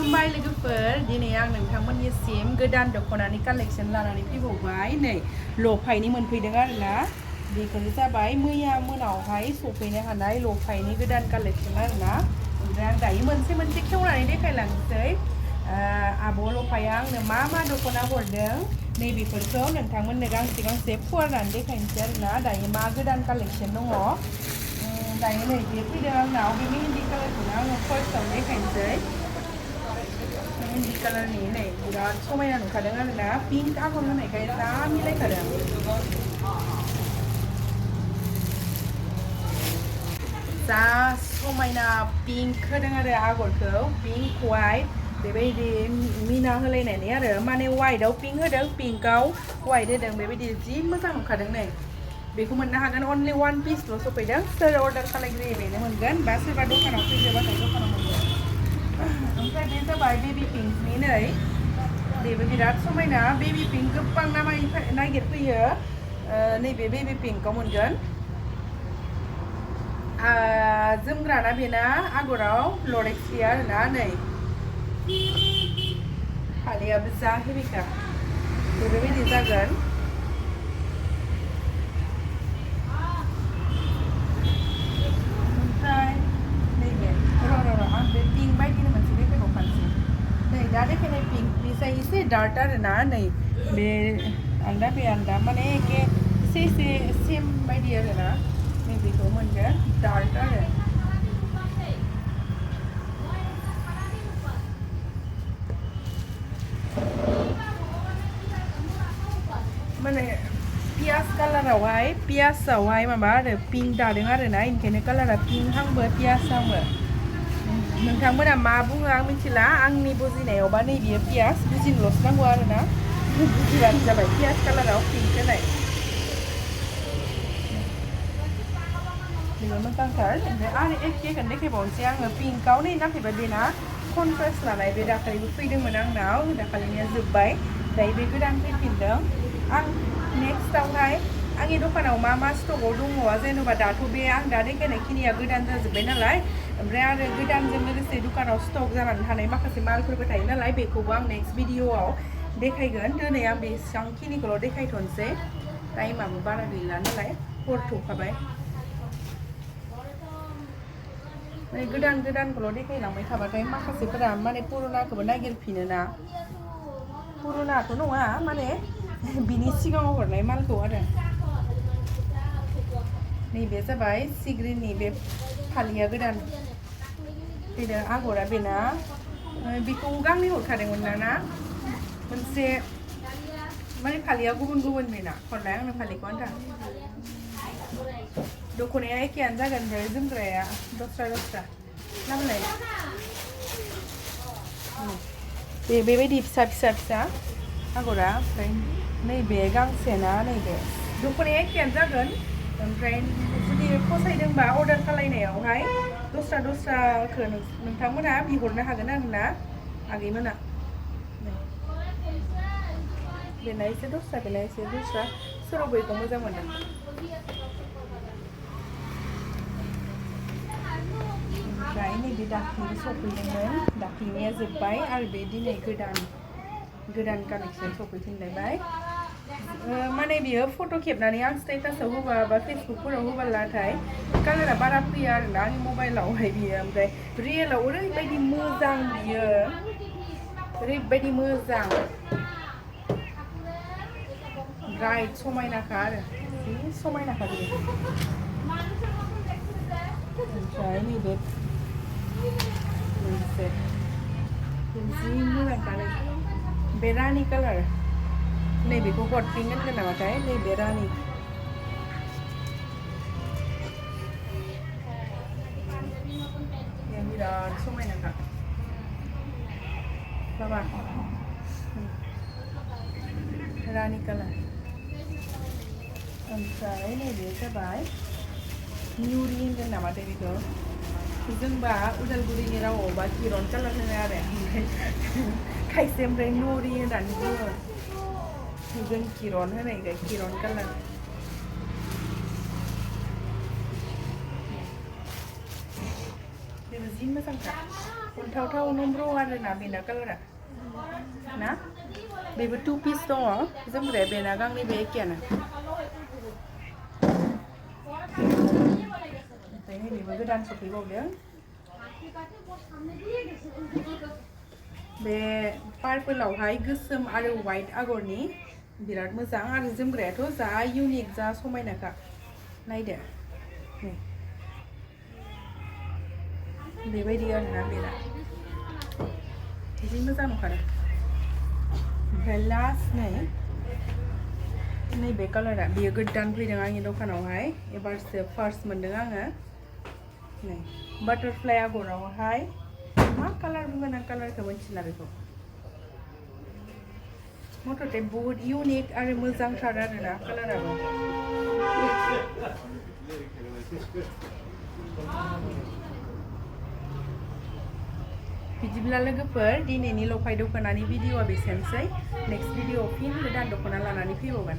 खुलुमबाय लोगोफोर दिनै आं नोंथांमोननिसिम गोदान दख'नानि कालेक्शन लानानै फैबावबाय नै लफायनि मोनफैदों आरोना बेफोर जाबाय मैया मोनावहाय सफैनो हानाय लफायनि गोदान कालेक्शन आरोना ओमफ्राय आं दायो मोनसे मोनसे खेवनानै देखायलांसै आब' लफाया आंनो मा दख'ना हरदों नैबेफोरखौ नोंथांमोननो गांसे गांसे फुवारनानै देखायनोसै आरोना दायो मा गोदान कालेक्शन दङ दायो नै बे फैदों आंनाव बे मेहेन्दी कालारखौनो आङो फार्स्टआव देखायनोसै मेहेन्दी कालारनि नै बिराद समायना नुखादों आरोना पिंक आगर होनायखाय जा मिलायखादों जा समायना पिंक होदों आरो आगरखौ पिंक वाइट बेबायदि मिना होलायनानै आरो माने वाइटआव पिंक होदों पिंकआव वाइट होदों बेबायदि जि मोजां नुखादों नै बेखौ मोननो हागोन अनलि वान पिसल' सफैदों सोर अर्डार खालामग्रोयो बेनो मोनगोन बा सोरबा दखानाव फैग्रोबाथाय दखानाव मोनगोन ओमफ्राय बे जाबाय बेबी पिंकनि नै बेबो बिराद समायना बेबी पिंक गोबां नागिरफैयो नैबे बेबी पिंकआव मोनगोन जोमग्राना बेना आगराव लरेक्स गैया आरोना नै फालियाबो जा हेभिखा बेबायदि जागोन पिंक बायदिनो मोनसे देखायबावखानोसै नै दा देखायनाय पिंकनिफ्राय एसे डार्क आरोना नै बे आलदा माने एखे एसे सेम बायदि आरोना नै बेखौ मोनगोन डार्क आरो माने पियासावहाय माबा आरो पिंक दादों आरोना ओंखायनो कालारा पिंक हांबो पियास हांबो नोंथांमोना मा बुङो आं मिथिला आंनि बुजिनायावबा नैबेयो पियास बुजिनोल'सो नांगौ आरोना बुजिबानो जाबाय पियास कालाराव पिंक होनाय बेबो मोजांथार ओमफ्राय आरो एखेखौनो देखायबावनोसै आङो पिंकआव नै नाथायबा बेना कन्ट्रास्ट लानाय बे दाखालिबो फैदोंमोन आंनाव दाखालिनिया जोब्बाय दायो बे गोदान फैफिनदों आं नेक्स्टआवहाय आंनि दखानाव मा स्टकआव दङ जेनेबा दाथ' बे आं दा देखायनायखिनिया गोदान जाजोब्बाय नालाय ओमफ्राय आरो गोदानजों लोगोसे दखानाव स्टक जानानै थानाय माखासे मालफोरबो थायो नालाय बेखौबो आं नेक्स्ट भिडिअआव देखायगोन दिनै आं बेसेबांखिनिखौल' देखायथ'नोसै टाइमाबो बारा गैला नालाय हर थौखाबाय माने गोदानखौल' देखायलांबाय थाबाथाय माखासेफोरा माने पुरुनाखौबो नागिरफिनो ना पुरुनाथ' नङा माने बिनि सिगाङाव हरनाय मालखौ आरो नैबे जाबाय सिग्रिननि बे फालिया गोदान फैदों आगरा बेना बेखौ गांनै हरखादोंमोन ना मोनसे माने फालिया गुबुन बेना हरनाय आंनो फालिखौ आन्था दख'नाया एखेयानो जागोन ओमफ्राय जोमग्राया दस्रा नामलाय बेबायदि फिसा आगरा ओमफ्राय नैबे गांसेना नैबे दख'नाया एखेयानो जागोन ओमफ्राय जुदि फसायदोंबा अर्डार खालायनायावहाय दस्राखौ नोंथांमोना बिहरनो हागोन आरोना आगैमोना बेना एसे दस्रा सोराव बेखौ मोजां मोनदों ओमफ्राय नैबे दाख्लि सफैदोंमोन दाख्लिनिया जोब्बाय आरो बे दिनै गोदान कालेक्शन सफैफिनलायबाय माने बियो फट' खेबनानै आं स्टेटासआव होबा बा फेसबुकफोराव होबालाथाय कालारा बारा फैया आरोना आंनि मबाइलावहाय बियो ओमफ्राय रियेलाव ओरैबायदि मोजां बियो ओरैबायदि मोजां ब्राइट समायनाखा आरो जि समायनाखा बियो ओमफ्राय नैबे मोनसे जि मोजांथार बे रानि कालार नैबेखौ हट पिंक होनगोन नामाथाय नैबे रानि बिराद समायनाखा बाबा रानि कालार ओमफ्राय नैबे जाबाय निउरि होनगोन नामाथाय बेखौ जोंबा उदालगुरिनि रावआवबा किरन कालार होनो आरो ओमफ्राय खायसे ओमफ्राय नुरि होननानै बुङो जों किरन होनायखाय किरन कालार बेबो जि मोजांखा अन्थाव नमब्र आरोना बेना कालारा ना बेबो 2 पिस दङ जोमग्राया बेना गांनै बे एखेयानो ओमफ्राय नैबेबो गोदान सफैबावदों बे पार्पलआवहाय गोसोम आरो वाइट आगरनि बिराद मोजां आरो जोमग्रायाथ' जा इउनिक जा समायनाखा नायदो नै बेबायदि आरोना बेना बिदि मोजां नुखादों ओमफ्राय लास्ट नैबे कालारा बेयो गोदान फैदों आंनि दखानावहाय एबारसो फार्स्ट मोनदों आङो नै बाटारफ्लाइ आगरावहाय मा कालार बुंगोन आं कालारखौ मिथिला बेखौ मथथे बहुत इउनिक आरो मोजांथार आरोना कालाराबो बिदिब्ला लोगोफोर दिनैनि लफाय दख'नानि भिडिअआ बेसेनोसै नेक्स्ट भिडिअआव फिन गोदान दख'ना लानानै फैबावगोन